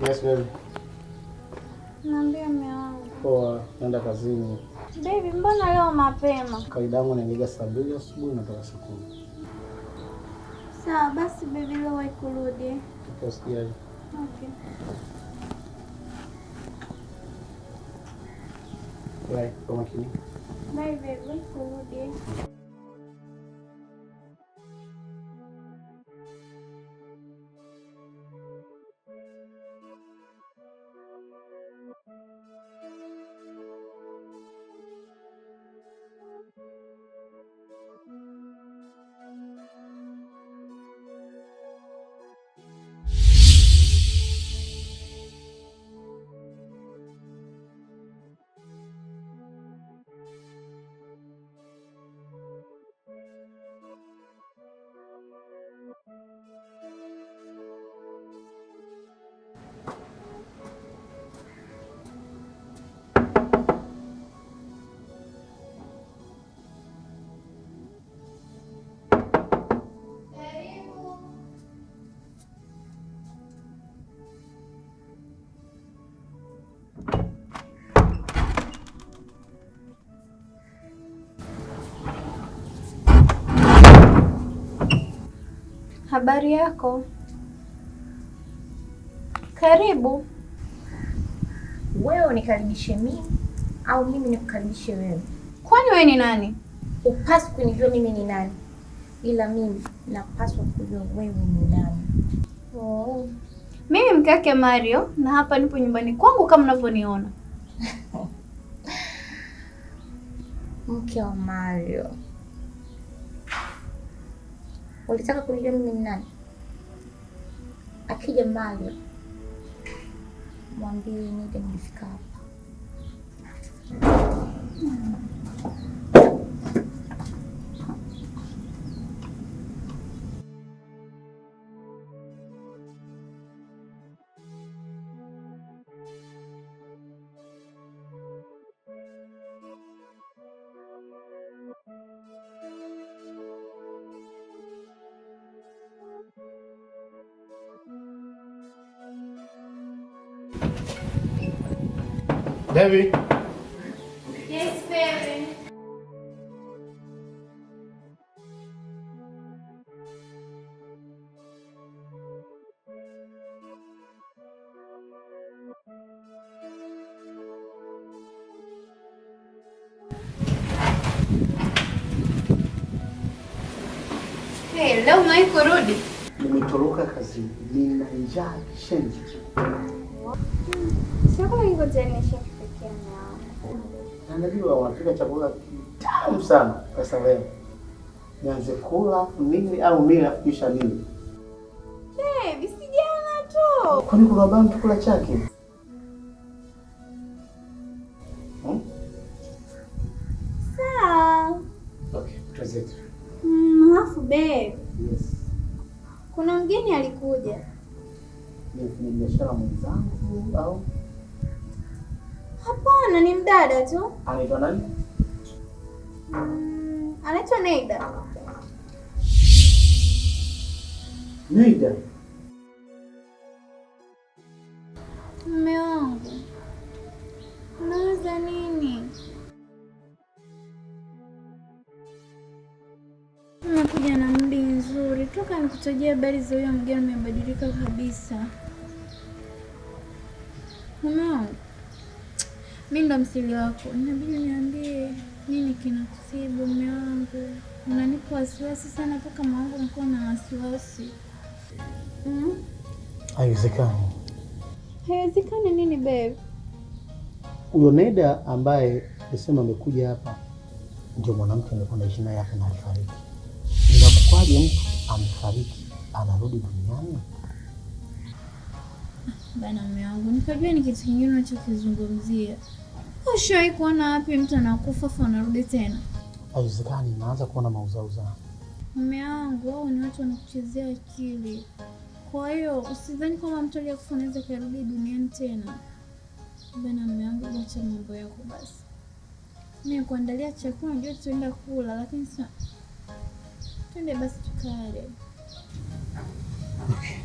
Yes, baby. Niambie mume wangu. Poa, naenda kazini. Baby, mbona leo mapema? Kawaida yangu naingia saa 2 asubuhi natoka saa 10. Sawa basi baby, leo wahi kurudi. Usijali. Okay. Bye, kwa makini. Bye baby, wahi kurudi. Habari yako? Karibu. Wewe unikaribishe mimi au mimi nikukaribishe wewe? Kwani wewe ni nani? Upaswi kunijua mimi ni nani, ila mimi napaswa kujua wewe ni nani. Oh. Mimi mke wake Mario na hapa nipo nyumbani kwangu kama unavyoniona. Mke wa Mario. Ulitaka kunijua mimi ni nani? Akija Mario mwambie Nida nilifika hapa. Debbie. Yes, baby. Hey, leo umewahi kurudi? Nimetoroka kazini, nina njaa kishenzi. Chakula kiko tayari nishakupikia mume wangu. Na najua wanapika chakula kitamu sana. Sasa leo nianze kula mimi au mimi afu kisha mimi? Baby, si jana tu. Kwani kuna baa mtu kula chake? Hmm? Sawa. Okay, tuzetu. Alafu babe, Yes. kuna mgeni alikuja. Ni mfanyabiashara mwenzangu au Hapana, ni mdada tu. Anaitwa nani? Anaitwa Neida. Neida. Mume wangu, unawaza nini? Umekuja na mdi nzuri. Toka nikutajia habari za huyo mgeni umebadilika kabisa. Mume wangu, mi ndo msiri wako, inabidi niambie nini kinakusibu mume wangu. Unanipa wasiwasi sana, mpaka moyo wangu unakuwa na wasiwasi. Haiwezekani. Haiwezekani nini babe? Huyo Neida ambaye alisema amekuja hapa ndio mwanamke alikuwa anaishi naye hapa na alifariki. Inakuwaje mtu amefariki anarudi duniani? Bana mume wangu, nikajua ni kitu kingine unachokizungumzia. Ushawahi kuona wapi mtu anakufa afu anarudi tena? Haiwezekani, naanza kuona mauzauza. Mume wangu, wao ni watu wanakuchezea akili. Kwa hiyo usidhani kwamba mtu aliyekufa anaweza karudi duniani tena. Bana mume wangu, acha mambo yako basi. Mimi kuandalia chakula, najua tutaenda kula, lakini sasa twende basi tukale. Okay.